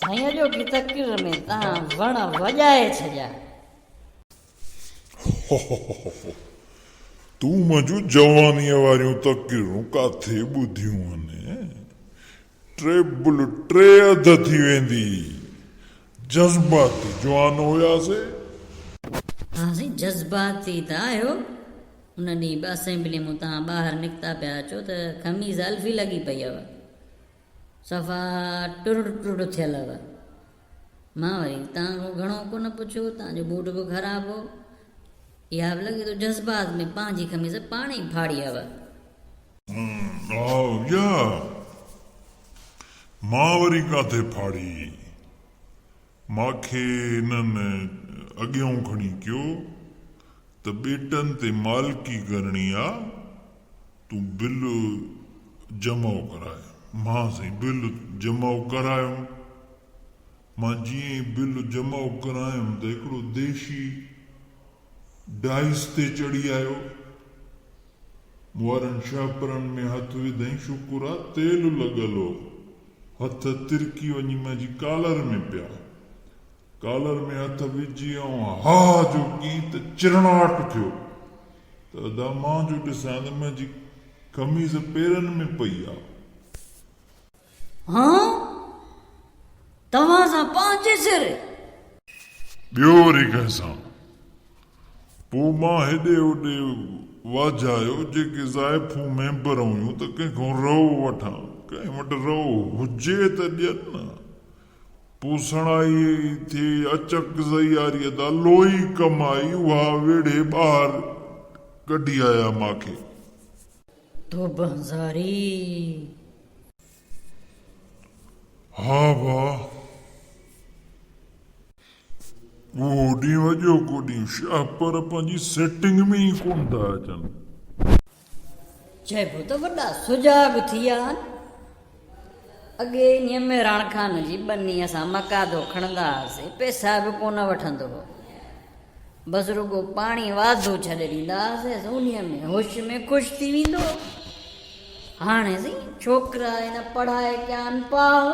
سائين اڄوڪي تقرير ۾ توهان وڻ وڄائي ڇڏيا. تون منهنجون جوانيء واريون تقريرون ڪاٿي ٻڌيون آهن؟ ٽيبل ٽي اڌ ٿي ويندي. جذباتي جوان هياسي. ها سائين جذباتي ته آهيو. ان ڏينهن به اسيمبليء مون توهان ٻاهر نڪتا پيا اچو ته قميص الفي لڳي پئي هئو. صفا ٽرڙ ٽرڙ ٿيل هئو. مان وري توهان کان گهڻو ڪونه پڇيو، توهان جو بوٽ به خراب هو. اها به لڳي ٿو جذبات ۾ پنهنجي قميص پاڻ ئي ڦاڙي هئو. ها يا مان وري ڪاٿي ڦاڙي. ماکي هنن اڳيئون کڻي ڪيو ته ٻيٽن تي مالڪي ڪرڻي آ، تون بل جمع ڪراء. مان سائين بل جمع ڪرايم. مان جيئن ئي بل جمع ڪرايم ته هڪڙو ديشي ڊائس تي چڙهي آيو. مون وارن شهپرن ۾ هٿ وڌائين، شڪر آ تيل لڳل هو. هٿ ترڪي وڃي منهنجي ڪالر ۾ پيا. ڪالر ۾ هٿ وجهي آئون ها جو ڪيئي ته چرڻاٽ ٿيو ته ادا مان جو ڏسان ته منهنجي قميص پيرن ۾ پئي آ. ها توهان سان پنهنجي سر. ٻيو وري ڪنهن سان؟ پوء مان هيڏي هوڏي واجهايو، جيڪي زائفون ميمبر هيون ته ڪنهن کان رئو وٺان، ڪنهن وٽ رئو هجي ته ڏين نه. پوء سڻائي ٿئي اچڪزئي واري ادا لوئي ڪم آئي، اها ويڙهي ٻاهر ڪڍي آيا ماکي. توبه زاري. ها ڀاء. اهو ڏينهن اڄوڪو ڏينهن شهپر پنهنجي سيٽنگ ۾ ئي ڪونه ٿا اچن. چئبو ته وڏا سجاڳ ٿي ويا آهن. اڳي انهيء مهراڻ خان جي ٻني اسان مقادو کڻندا هئاسين، پئسا به ڪونه وٺندو هو. بس رڳو پاڻي واڌو ڇڏي ڏيندا هئاسين، انهيء ۾ هوش ۾ خوش ٿي ويندو هو. هاڻي سائين ڇوڪرا هن پڙهائي ڪيا آهن پاهه.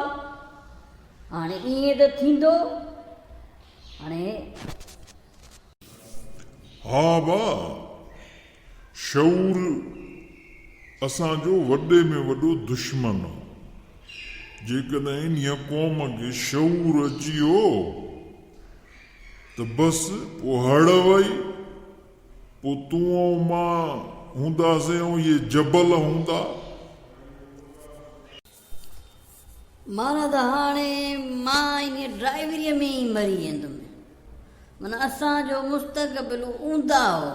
هاڻي ائين ته ٿيندو هاڻي. ها با شعور اسان جو وڏي ۾ وڏو دشمن آ. جيڪڏهن انهيء قوم کي شعور اچي ويو ته بس پوء هڙ وئي. پوء تون ۽ مان هونداسين ۽ اهي جبل هوندا. معنيٰ ته هاڻي مان انهيء ڊرائيوريء ۾ ئي مري ويندم. معنيٰ اسان جو مستقبل اونداهو هو.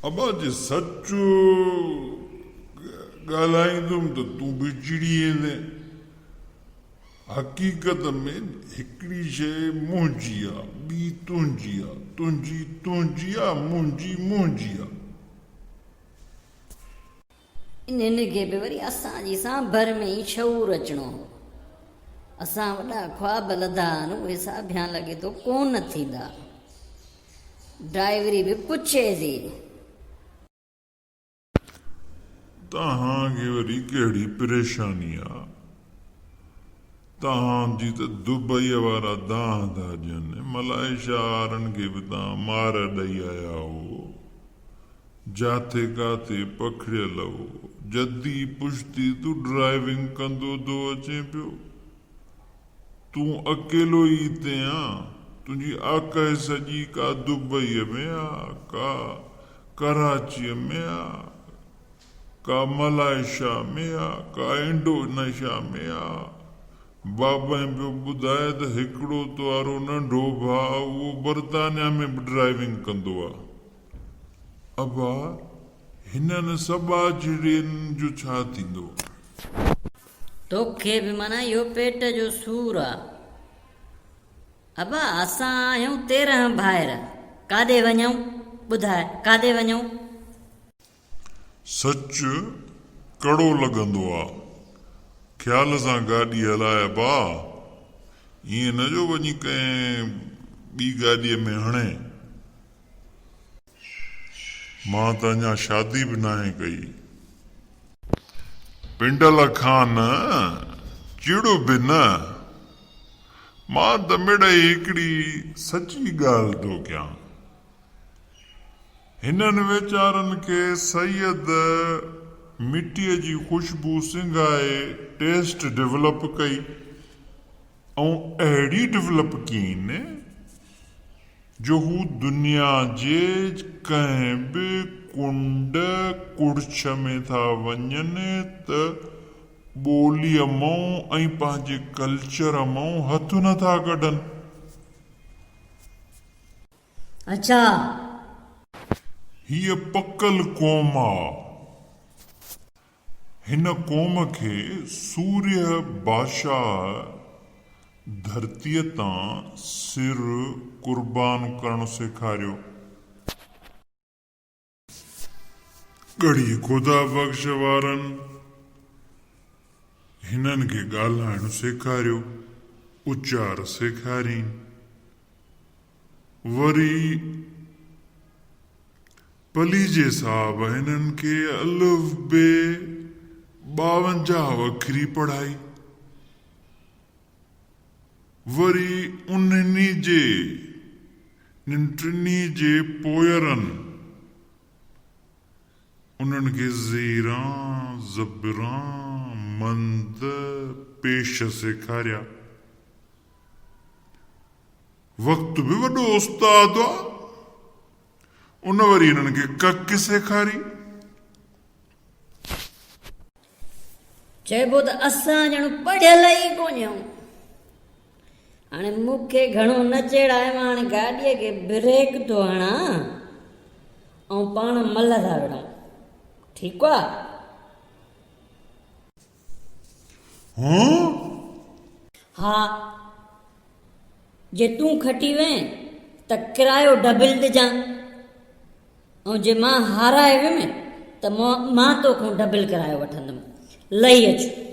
ابا جي سچ ڳالهائيندم ته تون به چڙي ويندين. حقيقت ۾ هڪڙي شيء منهنجي آ، ٻي تنهنجي آ، تنهنجي تنهنجي آ، منهنجي منهنجي آ. انهن کي به وري اسان جي سانڀر ۾ ئي شعور اچڻو هو. اسان وڏا خواب لڌا آهن، اهي ساڀيان لڳي ٿو ڪونه ٿيندا. ڊرائيوري به پڇي ٿي. توهان کي وري ڪهڙي پريشاني آ؟ توهان جي ته دبئيء وارا دانهن ٿا ڏين، ملائيشيا وارن کي به توهان مار ڏئي آيا هئو. جاٿي ڪاٿي پکڙيل هو. جدي پشتي تون ڊرائيونگ ڪندو ٿو اچين پيو. تون اڪيلو ئي اتي آن. تنهنجي آڪهه سڄي ڪا دبئيء ۾ آ، ڪا ڪراچيء ۾ آ، ڪا ملائيشيا ۾ آ، ڪا انڊونيشيا ۾ آ. بابائين پيو ٻڌائي ته هڪڙو توهارو ننڍو ڀاء اهو برطانيا ۾ به ڊرائيونگ ڪندو آ. ابا هنن سٻاجهڙين جو ڇا ٿيندو؟ توکي به معنيٰ اهو پيٽ جو سور آ. ابا اسان آهيون 13 ڀائر، ڪاڏي وڃون؟ ٻڌاء ڪاڏي وڃون؟ سچ ڪڙو لڳندو آ. خيال سان گاڏي هلاء ابا، ائين نه جو وڃي ڪنهن ٻي گاڏيء ۾ هڻين. مان ته اڃا شادي به ناهي ڪئي. پنڊل کان نه، چڙ به نه. مان ته مڙئي هڪڙي سچي ڳالهه ٿو ڪيان. هنن ويچارن کي سيد مٽيء جي خوشبو سنگهائي ٽيسٽ ڊولپ ڪئي ۽ اهڙي ڊولپ ڪين جو هو دنيا جي ڪنهن به ڪنڊ ڪڙڇ ۾ ٿا وڃن ته ٻوليء مئون ۽ پنهنجي ڪلچر مئون هٿ نه ٿا ڪڍن. اڇا! هيء پڪل قوم آ. هن قوم کي سورهيه بادشاهه ڌرتيء تان سر قربان ڪرڻ سيکاريو. ڳڙهي خدا بخش وارن هنن کي ڳالهائڻ سيکاريو، اچار سيکارين. وري پليجي صاحب هنن کي الف بي 52 اکري پڙهائي. وري انهن جي انهن ٽنهي جي پوئرن انهن کي زيران، زبران، مند، پيش سيکاريا. وقت به وڏو استاد آ. ان وري هنن کي ڪڪ سيکاري. چئبو ته اسان ڄڻ پڙهيل ئي ڪونهيون. هاڻي مون کي گهڻو نه چيڙائي، مان هاڻي گاڏيء کي بريڪ ٿو هڻان ۽ پاڻ ملهه ٿا وڙهون. ٺيڪ آ؟ هون؟ ها، جي تون کٽي وئين ته ڪرايو ڊبل ڏجان ۽ جي مان هارائي ويم ته مان توکان ڊبل ڪرايو وٺندم. لهي اچ.